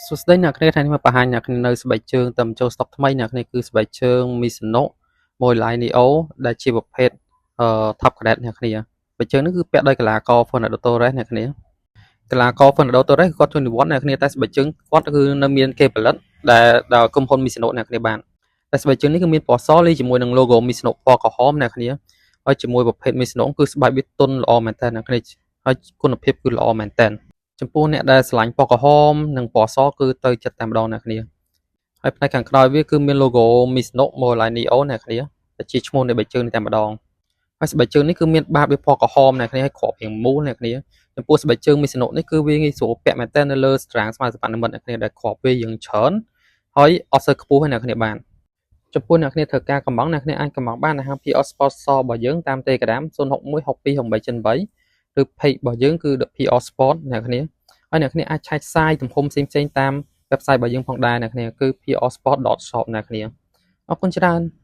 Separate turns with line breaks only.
សួស្តីអ្នកគ្នាថ្ងៃនេះមកបង្ហាញអ្នកគ្នានៅស្បែកជើងតាមចូលស្តុកថ្មីអ្នកគ្នាគឺស្បែកជើង Mizuno Moiline Neo ដែលជាប្រភេទអឺ Top Grade អ្នកគ្នាស្បែកជើងនេះគឺពាក់ដោយកីឡាករ Fernando Torres អ្នកគ្នាកីឡាករ Fernando Torres គាត់ចូលនិវត្តន៍អ្នកគ្នាតែស្បែកជើងគាត់គឺនៅមានគេផលិតដែលដោយក្រុមហ៊ុន Mizuno អ្នកគ្នាបានតែស្បែកជើងនេះគឺមានពណ៌សលាយជាមួយនឹង logo Mizuno ពណ៌ក្រហមអ្នកគ្នាហើយជាមួយប្រភេទ Mizuno គឺស្បែកវាទន់ល្អមែនតើអ្នកគ្នាហើយគុណភាពគឺល្អមែនតើចំពោះអ្នកដែលស្រឡាញ់ពណ៌ក្រហមនិងពណ៌សគឺទៅចិត្តតែម្ដងអ្នកគ្នាហើយផ្នែកខាងក្រោយវាគឺមាន logo Mizuno Moiline Neo អ្នកគ្នាដែលជាឈ្មោះនៃស្បែកជើងនេះតែម្ដងហើយស្បែកជើងនេះគឺមានបាតវាពណ៌ក្រហមអ្នកគ្នាហើយគ្រាប់រាងមូលអ្នកគ្នាចំពោះស្បែកជើង Mizuno នេះគឺវាងាយស្រួលពាក់មែនទែននៅលើស្រាងស្មាសិប្បនិម្មិតអ្នកគ្នាដែលគ្រាប់វាយ៉ាងច្រើនហើយអត់សូវខ្ពស់ទេអ្នកគ្នាបានចំពោះអ្នកគ្នាត្រូវការកម្ម៉ង់អ្នកគ្នាអាចកម្ម៉ង់បាននៅហាង PR Sport Store របស់យើងតាម Telegram 061 62 8 8ឬ page របស់យើងគឺ The PR Sport អ្នកគ្នាហើយអ្នកគ្នាអាចឆែក size ទំហំផ្សេងៗតាម website របស់យើងផងដែរអ្នកគ្នាគឺ prsport.shop អ្នកគ្នាអរគុណច្រើន។